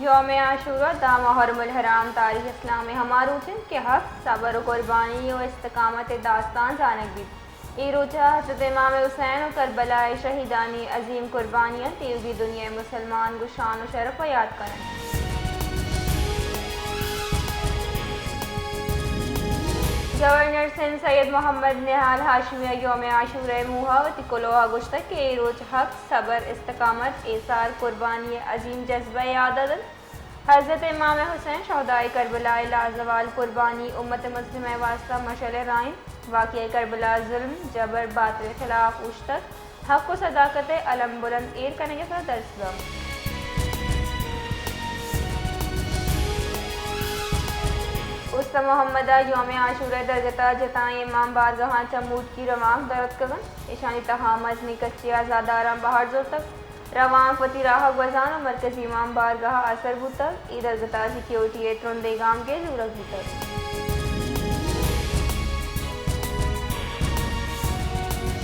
یوم عاشورہ داں محرم الحرام تاریخ اسلام ءِ ہما روچ انت کہ حق، صبر و قربانی و استقامت ءِ داستان زانگ بیت۔ اے روچ ءَ حضرت امام حسین و کربلا ءِ شہیدانی عظیم قربانیاں تیوگیں دنیا ءِ مسلمان گوں شان و شرف ءَ یات کن انت۔ گورنر سندھ سید محمد نہال ہاشمی ءَ یوم عاشورہ ءِ موہ ءَ وتی کلوہ ءَ گوشتگ کہ اے روچ حق، صبر، استقامت، ایثار، قربانی ءِ عظیم جذبہ ءِ یاد ءَ دنت۔ حضرت امام حسین شہدائے کربلا ءِ لازوال قربانی امت مسلمہ ءِ واستہ مشعل ءِ راہ انت۔ واقعہ کربلا ظلم، جبر، باطل ءِ خلاف اوشتگ، حق و صداقت ءِ علم بلند ایر کنگ ءِ سرا درس دنت۔ استان محمد ءَ یوم عاشورہ ءِ درگت ءَ جتائیں امام بارگاہاں چہ موٹکی روانک در اتکگ انت۔ ایشانی تہا مزنیں کچے ءَ عزاداراں بہر زرتگ۔ روانک وتی راہ ءَ گوزان ءُ مرکزی امام بارگاہ ءَ آسر بوتگ۔ اے درگت ءَ سیکیورٹی ءِ ترندیں گامگیج زورگ بوتگ۔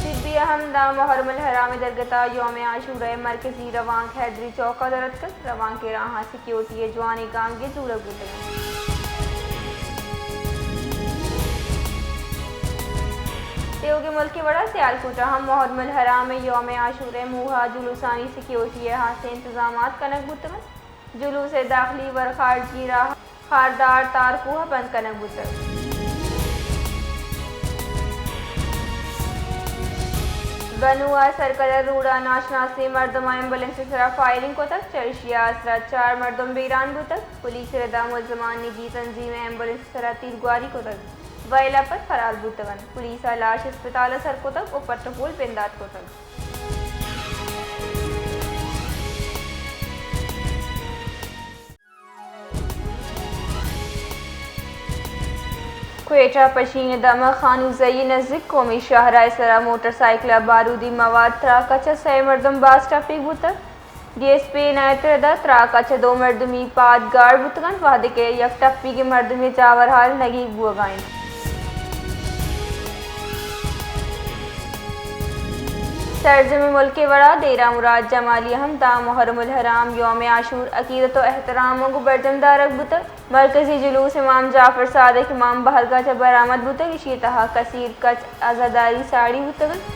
طبی ءَ ہم داں محرم الحرام ءِ درگت ءَ یوم عاشورہ ءِ مرکزی روانک حیدری چوک ءَ در اتکگ۔ روانک ءِ راہاں سیکیورٹی ءِ جوانیں گامگیج زورگ بوتگ انت۔ تیوگیں ملک ءِ وڑا سیالکوٹ ءَ ہم محرم الحرام ءِ یوم عاشورہ ءِ موہ ءَ جلوسانی سیکیورٹی ءِ ہاسیں انتظامات کنگ بوتگ انت۔ جلوس ءِ داخلی ور خارجی راہ خاردار تارکوہ ءَ بند کنگ بوتگ۔ بنو ءَ سرکلر روڈ ءَ ناشناسیں مردم ءَ ایمبولینس ءِ سرا فائرنگ کتگ، چہ ایشی ءَ آسرا چار مردم بیران بوتگ۔ پولیس ءِ رد ءَ ملزمانی جیت تنظیم ءِ ایمبولینس ءِ سرا تیرگواری کتگ، وئیل ءَ پد فرار بوتگ انت۔ پولیس ءَ لاش اسپتال ءَ سر کتگ ءُ پٹ ءُ پول بندات کتگ۔ کوئٹہ پشین ءِ دمگ خانوزئی ءِ نزیک قومی شاہراہ ءِ سرا موٹر سائیکل ءَ بارودی مواد تراک ءَ چہ سئے مردم باز ٹپیگ بوتگ۔ ڈی ایس پی عنایت ءِ رد ءَ تراک ءَ چہ دو مردمی پاد گار بوتگ انت، وہدے کہ یک ٹپیگیں مردمے جاور حال نگیگ بوہگ ءَ انت۔ سرجمیں ملک ءِ وڑا دیرہ مراد جمالی ءَ ہم داں محرم الحرام یوم عاشور عقیدت ءُ احترام ءَ گوں برجم دارگ بوتگ۔ مرکزی جلوس امام جعفر صادق امام بارگاہ ءَ چہ برآمد بوتگ، ایشی ءِ تہا کثیر کچ عزاداری ساڑی بوتگ انت۔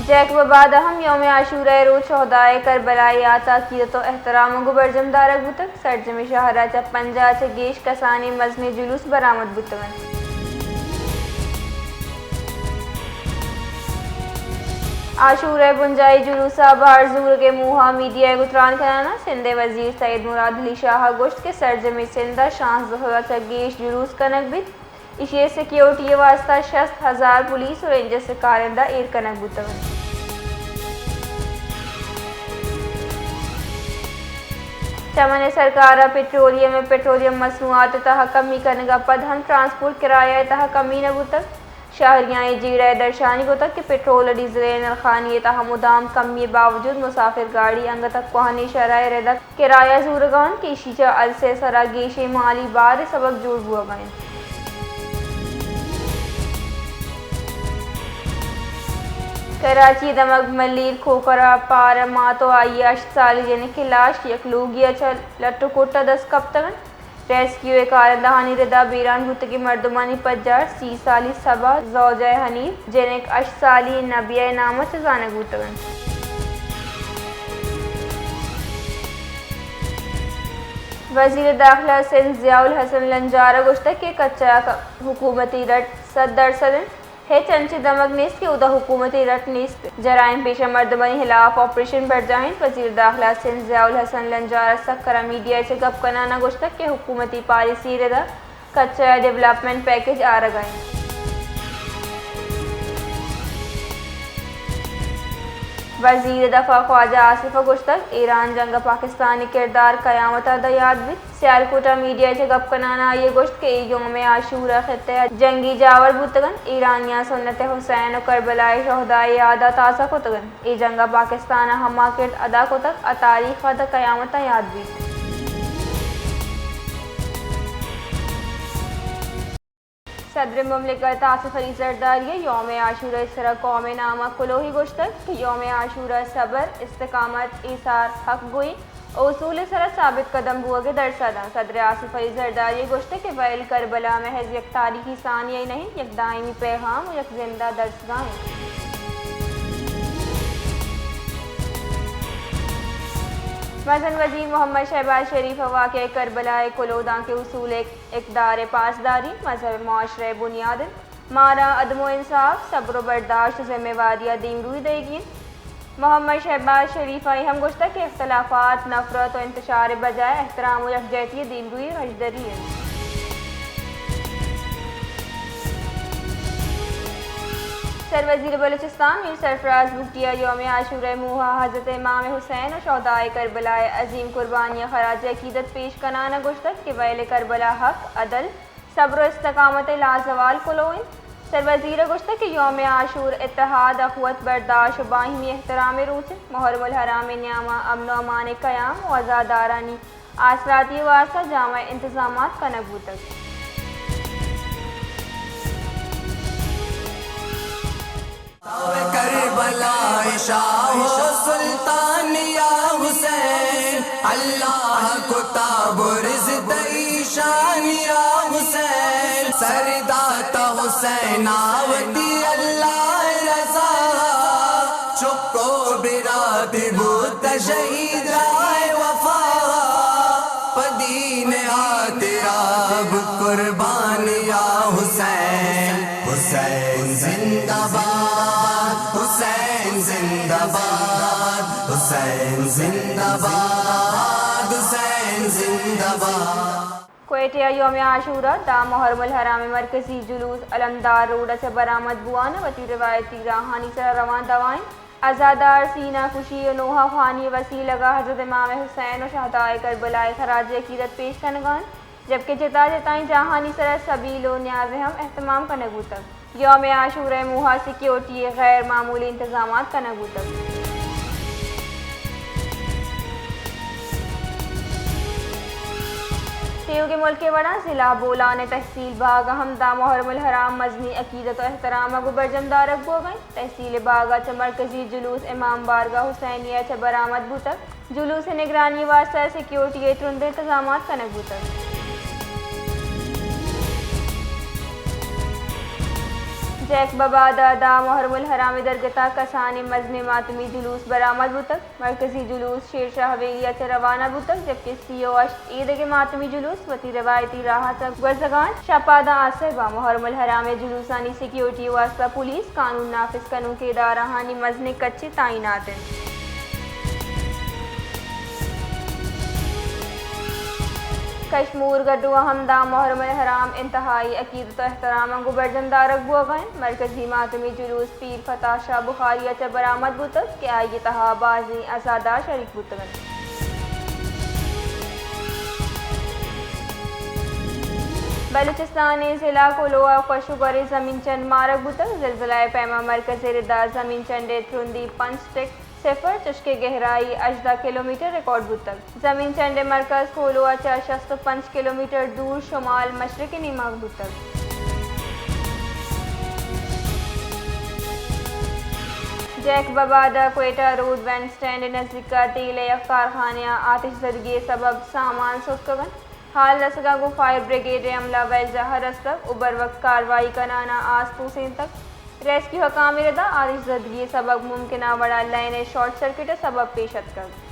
جیکب آباد ءَ ہم یوم عاشورہ ءِ روچ شہدائے کربلا ءِ یات ءَ عقیدت ءُ احترام ءَ گوں برجم دارگ بوتگ۔ سرجمیں شہر ءَ چہ پنجاہ ءَ چہ گیش کسانیں مزنیں جلوس برآمد بوتگ انت۔ عاشورہ ءِ بنجاہی جلوس ءَ بہر زورگ ءِ موہ ءَ میڈیا ءَ گوں تران کنان ءَ سندھ ءِ وزیر سید مراد علی شاہ ءَ گوشت کہ سرجمیں سندھ ءَ شانزدہ سد ءَ چہ گیش جلوس کنگ بیت، ایشی ءِ سیکیورٹی ءِ واستہ شست ہزار پولیس ءُ رینجرز ءِ کارندہ ایر کنگ بوتگ انت۔ چمن ءِ سرکار ءَ پٹرولیم ءِ پٹرولیم مصنوعات ءِ تہا کمی کنگ ءَ پد ہم ٹرانسپورٹ کرایہ ءِ تہا کمی نہ بوتگ۔ شہریاں اے جیڑہ ءِ درشانی کتگ کہ پٹرول ءُ ڈیزل ءِ نرخانی ءِ تہا مدام کمی ءِ باوجود مسافر گاڑی انگت ءَ کوہنیں شرح ءِ رد ءَ کرایہ زورگ ءَ انت کہ ایشی چہ الس ءِ سرا گیشیں مالی بارے سبب جوڑ بوہگ ءَ انت۔ کراچی ءِ دمگ ملیر کھوکھر ءَ پار ءَ مات ءُ آئی ءِ ہشت سالی جنک ءِ لاش یک لوگے ءَ چہ لٹ ءُ کٹ ءَ دست کپتگ انت۔ ریسکیو ءِ کارندہانی رد ءَ بیران بوتگیں مردمانی پجار سی سالی صبا، زوجہ حنیف، جنک ہشت سالی نبیہ ءِ نام ءَ چہ زانگ بوتگ انت۔ وزیر داخلہ سندھ ضیاء الحسن لنجار ءَ گوشتگ کہ کچہ ءَ حکومتی رٹ سد درسد انت۔ ہچ انچیں دمگ نیست کہ اودا حکومتی رٹ نیست۔ جرائم پیشہ مردمانی ہلاف آپریشن برجاہ انت۔ وزیر داخلہ سندھ ضیاء الحسن لنجار ءَ سکر ءَ میڈیا ءَ چہ گپ کنان ءَ گوشتگ کہ حکومتی پالیسی ءِ رد ءَ کچہ ءَ ڈیولپمنٹ پیکج آرگ ءَ انت۔ وزیر دفاع خواجہ آصف ءَ گوشتگ، ایران جنگ ءَ پاکستانی کردار قیامت ءَ داں یات بیت۔ سیالکوٹ ءَ میڈیا ءَ چہ گپ کنان ءَ آئی ءَ گوشت کہ اے یوم عاشور ءِ خطہ ءَ جنگی جاور بوتگ انت۔ ایرانیاں سنت حسین ءُ کربلا ءِ شہداء ءِ یاد ءَ تازہ کتگ انت۔ اے جنگ ءَ پاکستان ءَ ہما کرد ادا کتگ ءُ تاریخ ءَ داں قیامت ءَ یات بیت۔ صدر مملکت آصف علی زرداری ءَ یوم عاشورہ ءِ سرا قوم ءِ نام ءَ کلوہے گوشتگ کہ یوم عاشورہ صبر، استقامت، ایثار، حق گوئی ءُ اصول ءِ سرا ثابت قدم بوگ ءِ درس ءَ داں۔ صدر آصف علی زرداری ءَ گوشتگ کہ ویل کربلا محض یک تاریخی ثانیہ ئے نہ اِنت، یک دائمی پیغام ءُ یک زندہ درسگاہ اِنت۔ مزن وزیر محمد شہباز شریف ءَ واقعہ کربلا ءِ کلوہ داں کہ اصول ءِ اقدار ءِ پاسداری، مذہب ءِ معاشرہ ءِ بنیاد اِنت۔ مارا عدم ءُ انصاف، صبر ءُ برداشت ءُ ذمہ واری ءَ دیمروئی دئیگی اِنت۔ محمد شہباز شریف ءَ اے ہم گوشتگ کہ اختلافات، نفرت ءُ انتشار ءِ بجائے احترام ءُ یکجہتی ءِ دیمروئی ہژدری اِنت۔ سروزیر بلوچستان میر سرفراز بگٹی ءَ یوم عاشورہ ءِ موہ ءَ حضرت امام حسین ءُ شہدائے کربلا ءِ عظیم قربانی ءَ خراج عقیدت پیش کنان ءَ گوشتگ کہ ویل کربلا حق، عدل، صبر ءُ استقامت ءِ لازوال کلوہ اِنت۔ سروزیر ءَ گوشتگ کہ یوم عاشور اتحاد، اخوت، برداشت ءُ باہمی احترام ءِ روچ اِنت۔ محرم الحرام ءِ نیام ءَ امن ءُ امان ءِ قیام ءُ عزادارانی آسراتی ءِ واستہ جامع انتظامات کنگ بوتگ۔ کربلا ءِ شاہ ءُ سلطان یا حسین، اللہ کتا برز تئی شان یا حسین۔ سر دات حسین ءَ وتی اللہ ءِ رضا، چک ءُ برات بوت شہید راہ ءِ وفا۔ پہ دین ءِ ہاترا بو قربان یا حسین۔ حسین زندہ باد، حسین زندہ باد، حسین زندہ باد، حسین زندہ باد۔ کوئٹہ ءَ یوم عاشورہ داں محرم الحرام ءِ مرکزی جلوس علمدار روڈ ءَ چہ برآمد بوان ءَ وتی روایتی راہانی سرا روان دوائیں۔ عزادار سینہ کشی ءُ نوحہ خوانی ءِ وسیلگ ءَ حضرت امام حسین ءُ شہدائے کربلا ءَ خراج عقیدت پیش کنگ ءَ اَنت، جبکہ جتا جتائیں جاہانی سرا سبیل ءُ نیاز ءِ ہم اہتمام کنگ بوتگ۔ یوم عاشورہ ءِ موہ ءَ سیکیورٹی ءِ غیر معمولی انتظامات کنگ بوتگ۔ تیوگیں ملک ءِ وڑا ضلع بولان ءِ تحصیل باغ ءَ ہم داں محرم الحرام مزنیں عقیدت ءُ احترام ءَ گوں برجم دارگ بوگ ءَ اِنت۔ تحصیل باغ ءَ چہ مرکزی جلوس امام بارگاہ حسینیہ ءَ چہ برآمد بوتگ۔ جلوس ءِ نگرانی ءِ واستہ سیکیورٹی ءِ ترندیں انتظامات کنگ بوتگ۔ جیکب آباد ءَ داں محرم الحرام ءِ درگت ءَ کسانیں مزنیں ماتمی جلوس برآمد بوتگ۔ مرکزی جلوس شیر شاہ حویلی ءَ چہ روانہ بوتگ، جبکہ سی ءُ ہشت ایدگہ ماتمی جلوس وتی روایتی راہ ءَ چہ گوزگ ءَ اَنت۔ شپ ءَ داں آ صاحب ءَ محرم الحرام ءِ جلوسانی سیکیورٹی ءِ واستہ پولیس، قانون نافذ کنوکیں ادارہانی مزنیں کچے تعینات اَنت۔ کشمور گڈو ءَ ہم داں محرم الحرام انتہائی عقیدت ءُ احترام ءَ گوں برجم دارگ بوگ ءَ اِنت۔ مرکزی ماتمی جلوس پیر فتح شاہ بخاری ءَ چہ برآمد بوتگ کہ آئی ءِ تہا بازیں عزادار شریک بوتگ اَنت۔ بلوچستان ءِ ضلع کولوہ ءَ کش ءُ گور ءِ زمین چنڈ مارگ بوتگ۔ زلزلہ ءِ پیما مرکز ءِ ردا زمین چنڈ ءِ ترندی پنچ ٹک صفر، چشکہ گہرائی ہژدہ کلومیٹر ریکارڈ بوتگ۔ زمین چنڈ ءِ مرکز کولوہ ءَ چہ شست ءُ پنچ کلومیٹر دور شمال مشرق ءِ نیمگ بوتگ۔ جیکب آباد ءِ کوئٹہ روڈ بینڈ سٹینڈ ءِ نزیک ءَ تیل ءِ یک کارخانہ ءَ آتش زدگی ءِ سبب سامان سوتکگ اَنت۔ حال رسگ ءَ گوں فائر بریگیڈ ءِ عملہ ویل جاہ ءَ رستگ ءُ بروقت کاروائی کنان ءَ آس توسینتگ۔ ریسکیو حکام ءِ ردا آتش زدگی ءِ سبب ممکنہ وڑا لائن ءِ شارٹ سرکٹ ءِ سبب پیش اتکگ۔